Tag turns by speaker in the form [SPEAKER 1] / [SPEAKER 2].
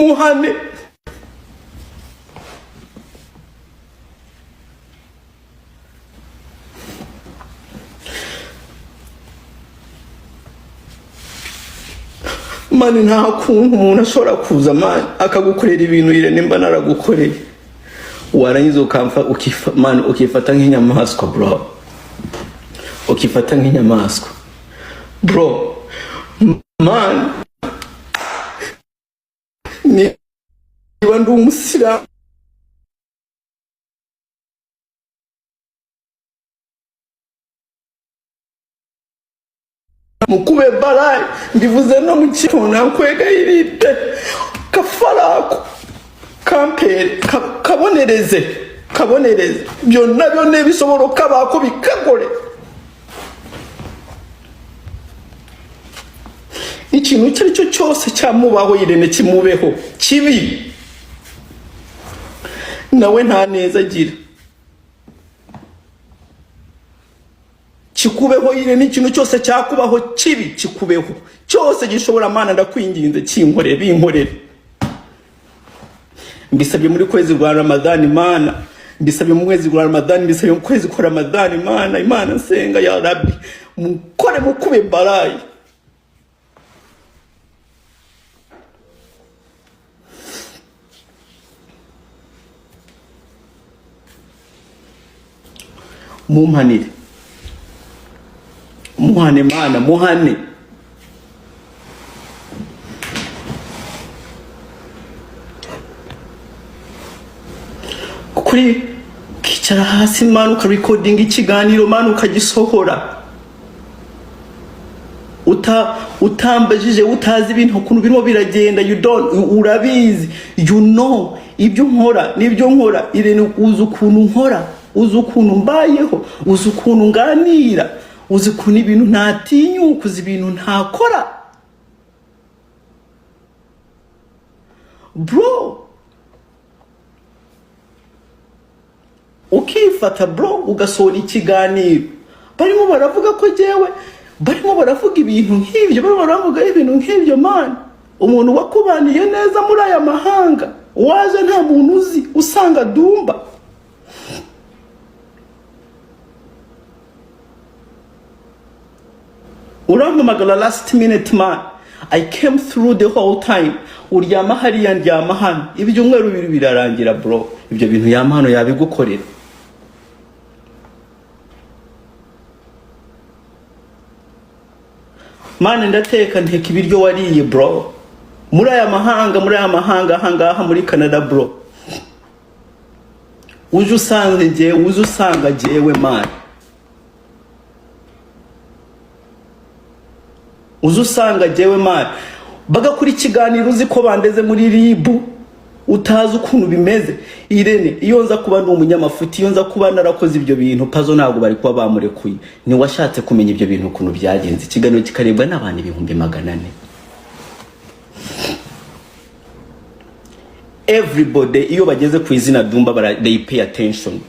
[SPEAKER 1] Muhane. Man, nta kuntu umuntu ashobora kuza, man, akagukorera ibintu, Irene, mba naragukoreye, warangiza ukamfa ukifa, man, ukifata nk'inyamaswa, bro, ukifata nk'inyamaswa, bro. Man, niba ndi umusilamu, mukube barayi. Mbivuze no mu kintu, nankwegayiridde kafalaako kampeere kabonereze, kabonereze byonna byonna ebisobola okukabaako bikagole. Ikintu icyo ari cyo cyose cyamubaho, Irene, kimubeho kibi. Nawe nta neza agira. Kikubeho, Irene, ikintu cyose cyakubaho kibi kikubeho, cyose gishobora. Mana, ndakwinginze, kinkorere, binkorere. Mbisabye muri kwezi kwa Ramadhani, Mana. Mbisabye mu kwezi kwa Ramadhani, mbisabye mu kwezi kwa Ramadhani. Mana, Imana nsenga, ya Rabbi, mukore, mukube barayi. Mumpanire, muhane, Mana, muhane. Kuri ukicara hasi, man, ukarecordinga ikiganiro, man, ukagisohora uta utambajije, utazi ibintu ukuntu birimo biragenda. You don't, urabizi, you know ibyo nkora n'ibyo nkora. Irene, uzi ukuntu nkora, uzi ukuntu mbayeho, uzi ukuntu nganira, uzi ukuntu ibintu ntatinyuka, uzi ibintu ntakora, bro. Ukifata, bro, ugasohora ikiganiro barimo baravuga ko jyewe, barimo baravuga ibintu nk'ibyo, barimo baravuga ibintu nk'ibyo. Man, umuntu wakubaniye neza muri aya mahanga, waje nta muntu uzi, usanga Dumba. Urampamagara last minute. Man, I came through the whole time. Uryama hariya, ndyama hano, ibyumweru 2 birarangira, bro. Ibyo bintu yama hano yabigukorera? Man, ndateka, nteka ibiryo wariye, bro, muri aya mahanga, muri aya mahanga, ahangaha muri Canada, bro. Uje usanga njyewe, uje usanga jyewe, man, uze usanga jyewe, man, bagakora ikiganiro uzi ko bandeze muri RIB, utazi ukuntu bimeze. Irene, iyo nza kuba ndi umunyamafuti, iyo nza kuba narakoze ibyo bintu, Pazo ntabwo bari kuba bamurekuye. Ntiwashatse kumenya ibyo bintu ukuntu byagenze, ikiganiro kikarebwa n'abantu 400,000. Everybody, iyo bageze ku izina Dumba, they pay attention.